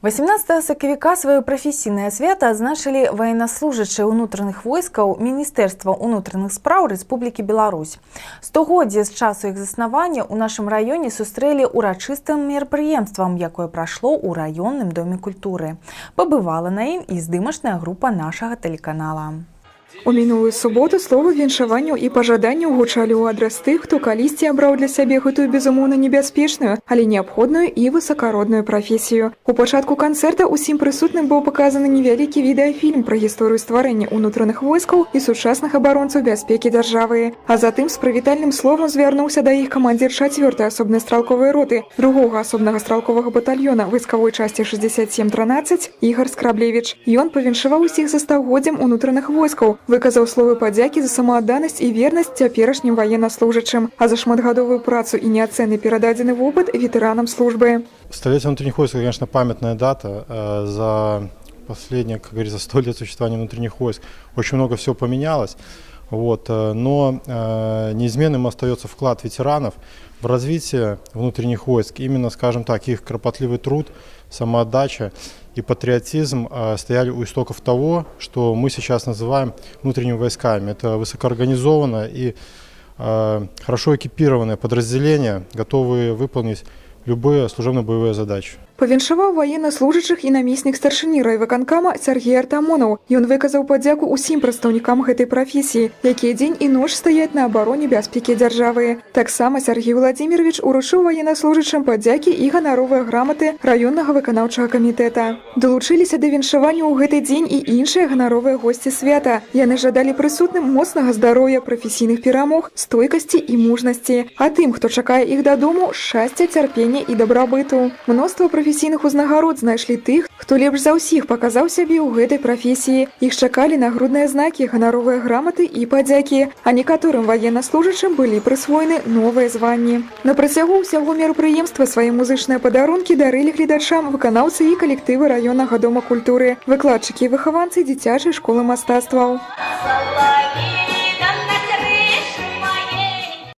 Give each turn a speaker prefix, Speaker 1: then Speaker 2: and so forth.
Speaker 1: 18 сакавіка сваё прафесійнае свята адзначылі ваеннаслужачыя ўнутраных войскаў Міністэрства ўнутраных спраў Рэспублікі Беларусь. Стагоддзе з часу іх заснавання ў нашым раёне сустрэлі ўрачыстым мерапрыемствам, якое прайшло ў раённым доме культуры. Пабывала на ім і здымачная група нашага тэлеканала.
Speaker 2: У мінулую суботу словы віншаванняў і пажаданняў гучалі ў адрас тых, хто калісьці абраў для сябе гэтую, безумоўна, небяспечную, але неабходную і высакародную прафесію. У пачатку канцэрта усім прысутным быў паказаны невялікі відэафільм пра гісторыю стварэння ўнутраных войскаў і сучасных абаронцаў бяспекі дзяржавы. А затым з прывітальным словам звярнуўся да іх камандзір 4-й асобнай стралковай роты 2-га асобнага стралковага батальёна вайсковой часці 6713 Ігар Скраблевіч. Ён павіншаваў усіх са стагоддзям унутраных войскаў, выказаў словы падзякі за самаадданасць і вернасць цяперашнім ваеннаслужачым, а за шматгадовую працу і неацэнны перададзены вопыт ветэранам службы.
Speaker 3: Столетие внутренних войск, конечно, памятная дата. За последние, как говорится, 100 лет существования внутренних войск очень много всего поменялось. Вот, но неизменным остается вклад ветеранов в развитие внутренних войск. Именно, скажем так, их кропотливый труд, самоотдача и патриотизм стояли у истоков того, что мы сейчас называем внутренними войсками. Это высокоорганизованное и хорошо экипированное подразделение, готовые выполнить любые служебно-боевые задачи.
Speaker 2: Павіншаваў ваеннаслужачых і намеснік старшыні райвыканкама Сяргей Артамонаў. Ён выказаў падзяку ўсім прадстаўнікам гэтай прафесіі, якія дзень і ноч стаяць на абароне бяспекі дзяржавы. Таксама Сяргей Уладзіміравіч уручыў ваеннаслужачым падзякі і ганаровыя граматы раённага выканаўчага камітэта. Далучыліся да віншавання ў гэты дзень і іншыя ганаровыя госці свята. Яны жадалі прысутным моцнага здароўя, прафесійных перамог, стойкасці і мужнасці. А тым, хто чакае іх дадому, шчасця, цярпення і дабрабыту. Мноства прафесійных узнагарод знайшлі тых, хто лепш за ўсіх паказаў сябе ў гэтай прафесіі. Іх чакалі нагрудныя знакі, ганаровыя граматы і падзякі, а некаторым ваеннаслужачым былі прысвоены новыя званні. На працягу ўсяго мерапрыемства свае музычныя падарункі дарылі гледачам выканаўцы і калектывы раённага дома культуры, выкладчыкі і выхаванцы дзіцячай школы мастацтваў.
Speaker 4: Соловей.